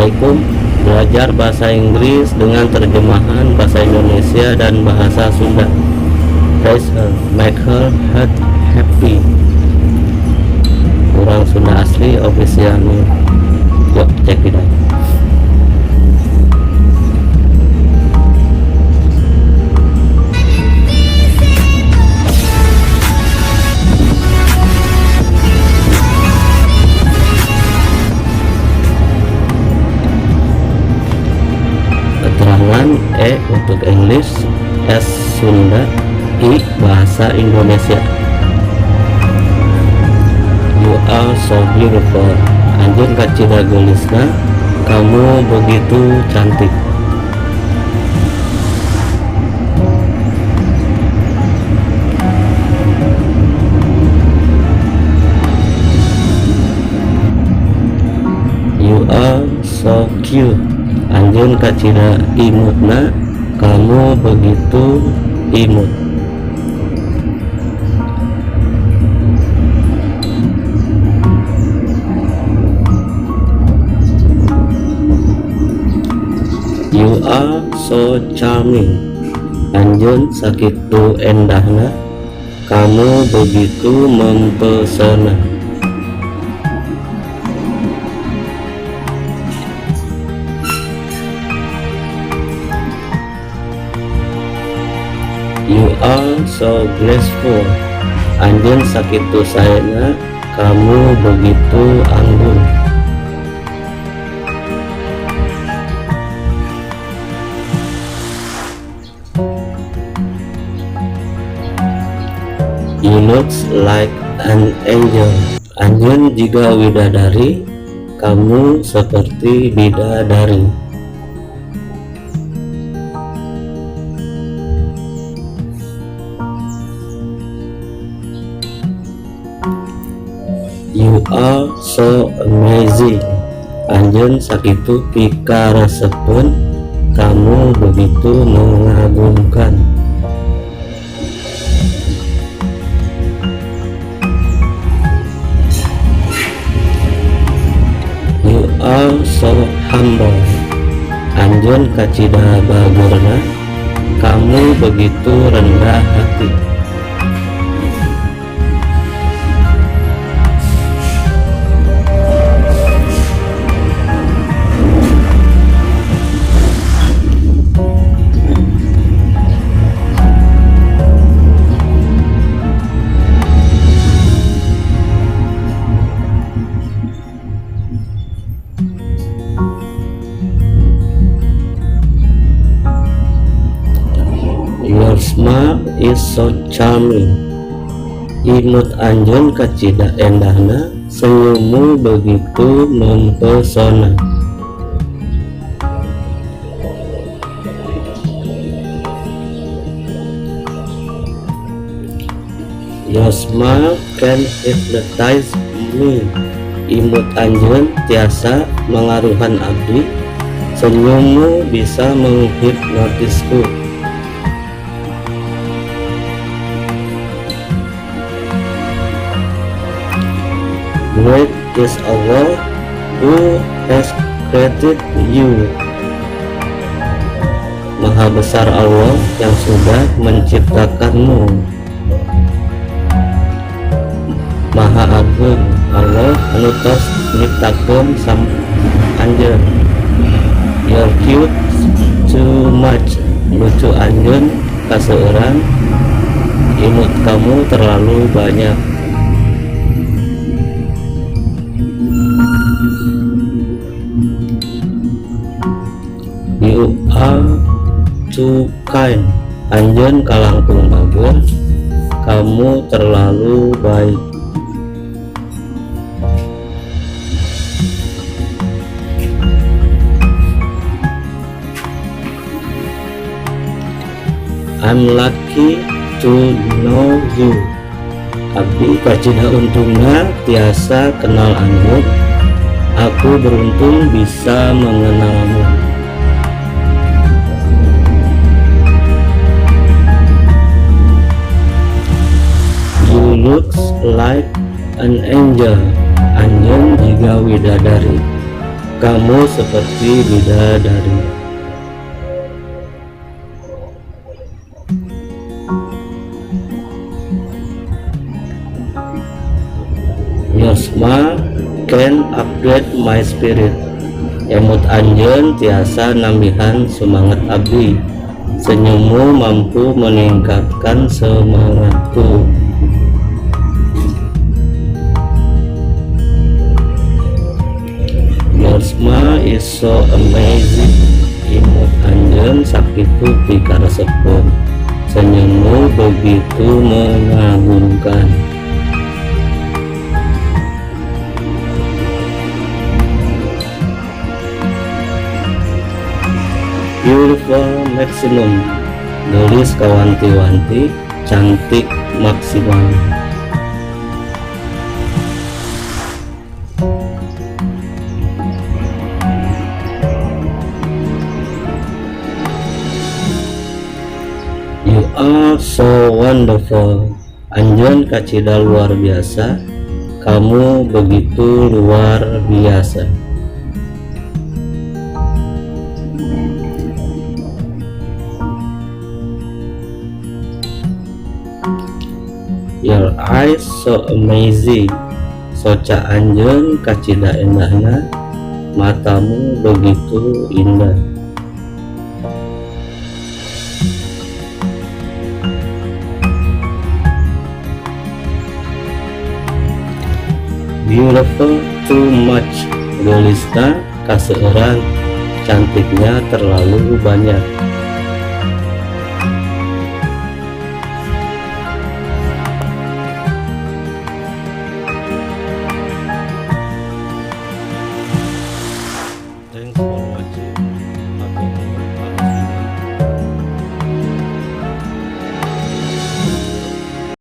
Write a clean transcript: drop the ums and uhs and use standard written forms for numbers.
Assalamualaikum. Belajar bahasa Inggris dengan terjemahan bahasa Indonesia dan bahasa Sunda. Praise her, make her heart happy. Urang Sunda Asli Official nih. Yuk, check it out. Keterangan E untuk English, S Sunda, I bahasa Indonesia. You are so beautiful. Anjeun kacida geulisna, kamu begitu cantik. You are so cute. Anjeun kacida imutna, kamu begitu imut. You are so charming. Anjeun sakitu endahna, kamu begitu mempesona. You are so graceful. Anjeun sakitu saena, kamu begitu anggun. You looks like an angel. Anjeun jiga widadari, kamu seperti bidadari. You are so amazing. Anjeun sakitu pikaresepeun, kamu begitu mengagumkan. You are so humble. Anjeun kacida bageurna, kamu begitu rendah hati. Your smile is so charming. Imut anjeun kacida endahna, senyummu begitu mempesona. Your smile can hypnotize me. Imut anjeun tiasa mangaruhan abdi, senyummu bisa menghipnotisku. Great is Allah who has created you. Maha besar Allah yang sudah menciptakanmu. Maha agung Allah anu tos nyiptakeun sam anjeun. You're cute too much. Lucu anjeun kaseueuran. Imut kamu terlalu banyak. You are too kind. Anjeun kalangkung bageur, kamu terlalu baik. I'm lucky to know you. Abdi kacida untungna tiasa kenal anjeun. Aku beruntung bisa mengenalmu. You looks like an angel. Anjeun jiga widadari. Kamu seperti bidadari. Your smile can upgrade my spirit. Emut anjeun tiasa nambihan sumanget abdi. Senyummu mampu meningkatkan semangatku. Your smile is so amazing. Imut anjeun sakitu pikaresepeun. Senyummu begitu mengagumkan. Beautiful maximum. Geulis kawanti-wanti, cantik maksimal. You are so wonderful. Anjeun kacida luar biasa. Kamu begitu luar biasa. Your eyes so amazing. Soca anjeun kacida endahna. Matamu begitu indah. Beautiful too much. Geulisna kaseueuran, cantiknya terlalu banyak.